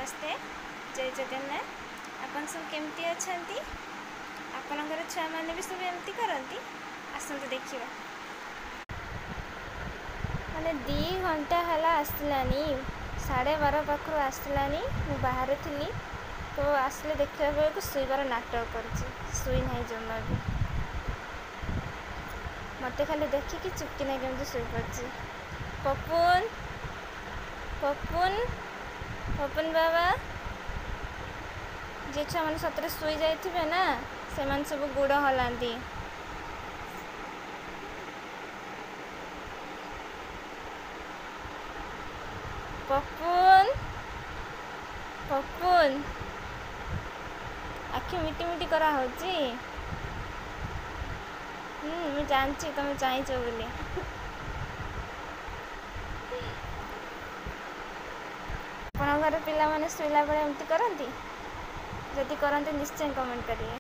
ନମସ୍ତେ, ଜୟ ଜଗନ୍ନାଥ। ଆପଣ ସବୁ କେମିତି ଅଛନ୍ତି? ଆପଣଙ୍କର ଛୁଆମାନେ ବି ସବୁ ଏମିତି କରନ୍ତି? ଆସନ୍ତୁ ଦେଖିବା। ମାନେ 2 ଘଣ୍ଟା ହେଲା ଆସିଲାନି, 12:30 ପାଖରୁ ଆସିଲାନି। ମୁଁ ବାହାରେ ଥିଲି ତ ଆସିଲେ ଦେଖିଲା ବେଳକୁ ଶୋଇବାର ନାଟକ କରୁଛି, ଶୋଇ ନାହିଁ ଜମା ବି। ମୋତେ ଖାଲି ଦେଖିକି ଚୁପକିନା କେମିତି ଶୋଇପଡ଼ିଛି। ପପୁନ, ପପୁନ, ପପୁନ ବାବା। ଯେ ଛୁଆମାନେ ସତରେ ଶୋଇ ଯାଇଥିବେ ନା, ସେମାନେ ସବୁ ଗୋଡ଼ ହଲାନ୍ତି। ପପୁନ, ପପୁନ, ଆଖି ମିଟି ମିଟି କରାହେଉଛି। ମୁଁ ଜାଣିଛି ତମେ ଚାହିଁଛ ବୋଲି। ଆପଣଙ୍କ ଘରେ ପିଲାମାନେ ଶୋଇଲା ବେଳେ ଏମିତି କରନ୍ତି? ଯଦି କରନ୍ତି ନିଶ୍ଚୟ କମେଣ୍ଟ କରିବେ।